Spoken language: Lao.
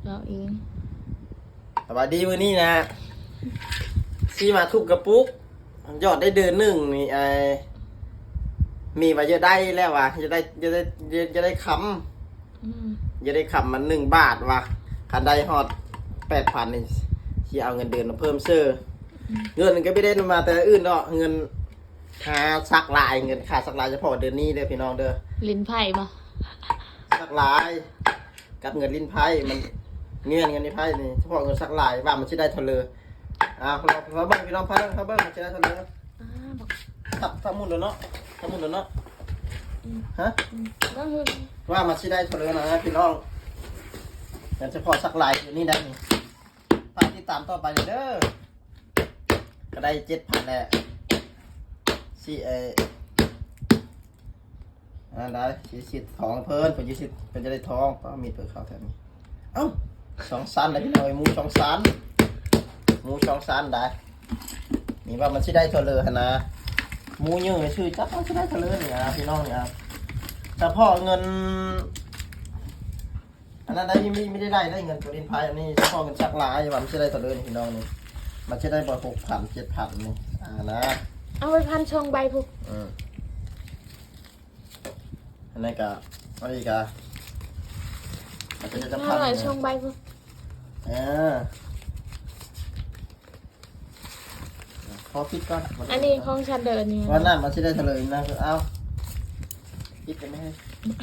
ເຮົາເອງ. ສະບາຍດີ ມື້ນີ້ນະ ຊິມາທຸບກະປຸກ ຍອດໄດ້ເດືອນໜຶ່ງນີ້ ອ້າຍ ມີວ່າຢາກໄດ້ແລ້ວວ່າ ຢາກໄດ້ ຢາກໄດ້ ຢາກໄດ້ຄຳ ອືມ ຢາກໄດ້ຄຳມັນໜຶ່ງບາດວ່າ ຄັນໄດ້ຮອດແປດພັນນີ້ ຊິເອົາເງິນເດືອນມາເພີ່ມເສີມ. ເງິນກໍບໍ່ໄດ້ມາແຕ່ອື່ນດອກ ເງິນຄ່າສັກລາຍ ເງິນຄ່າສັກລາຍສະເພາະເດືອນນີ້ເດີພີ່ນ້ອງເດີ. ຫຼິ້ນໄພ້ບໍ່? ສັກລາຍ ກັບເງິນຫຼິ້ນໄພ້ ມັນ ແມ່ນເງິນຫຼິ້ນໄພ້ນີ້ ສະເພາະເງິນສັກລາຍ ວ່າມັນຊິໄດ້ເທົ່າເລີ. ອ່າ ລອງ ລອງເບິ່ງພີ່ນ້ອງ ພາເບິ່ງ ພາເບິ່ງ ມັນຊິໄດ້ເທົ່າເລີ. ອ່າ ບັກ ທັບ ທັບໝຸ່ນໂດນເນາະ ທັບໝຸ່ນໂດນເນາະ. ອືມ ຮະ ອືມ ລອງເບິ່ງ ວ່າມັນຊິໄດ້ເທົ່າເລີນະພີ່ນ້ອງ. ແມ່ນສະເພາະສັກລາຍນີ້ໄດ້ນີ້ ຝາກຕິດຕາມຕໍ່ໄປເດີ. ກໍໄດ້ເຈັດພັນແລ້ວ ຊິ ເອີ ອັນໃດ ຊິຊິດທອງເພິ່ນ ເພິ່ນຊິຊິດ ເພິ່ນຈະໄດ້ທອງ. ປ້າ ມີດເປີດເຂົ້າແຖວນີ້ ເອົ້າ ສອງຊັ້ນໄດ໋ພີ່ນ້ອງເອີຍ ໝູສອງຊັ້ນ ໝູສອງຊັ້ນໄດ໋. ນີ້ວ່າມັນຊິໄດ້ເທົ່າເລີຫັ້ນນະ ໝູຍື່ນຊື່ ຈັກມັນຊິໄດ້ເທົ່າເລີນີ້ ອ່າ ພີ່ນ້ອງນີ້ ອ່າ ສະເພາະເງິນ ອັນນັ້ນໄດ້ ມີ ມີໄດ້ ໄດ້ເງິນໂຕຫຼິ້ນໄພ້ ອັນນີ້ສະເພາະເງິນສັກລາຍ ວ່າມັນຊິໄດ້ເທົ່າເລີນີ້ພີ່ນ້ອງນີ້ ມັນຊິໄດ້ບໍ່ ຫົກພັນ ເຈັດພັນນີ້ ອ່ານະ. ເອົາໄວ້ພັນສອງໃບພຸ້ນ. ອືມ ອັນນັ້ນກະ ອັນນີ້ກະ ມັນຈະໄດ້ຈັກພັນ ພັນສອງໃບພຸ້ນ. ເອີ ຂໍປິດກ່ອນ ອັນນີ້ຂອງ Thunder ນີ້ ວ່ານັ້ນມັນຊິໄດ້ເທົ່າເລີນະ. ເອົາ ປິດໄດ້ໄໝ?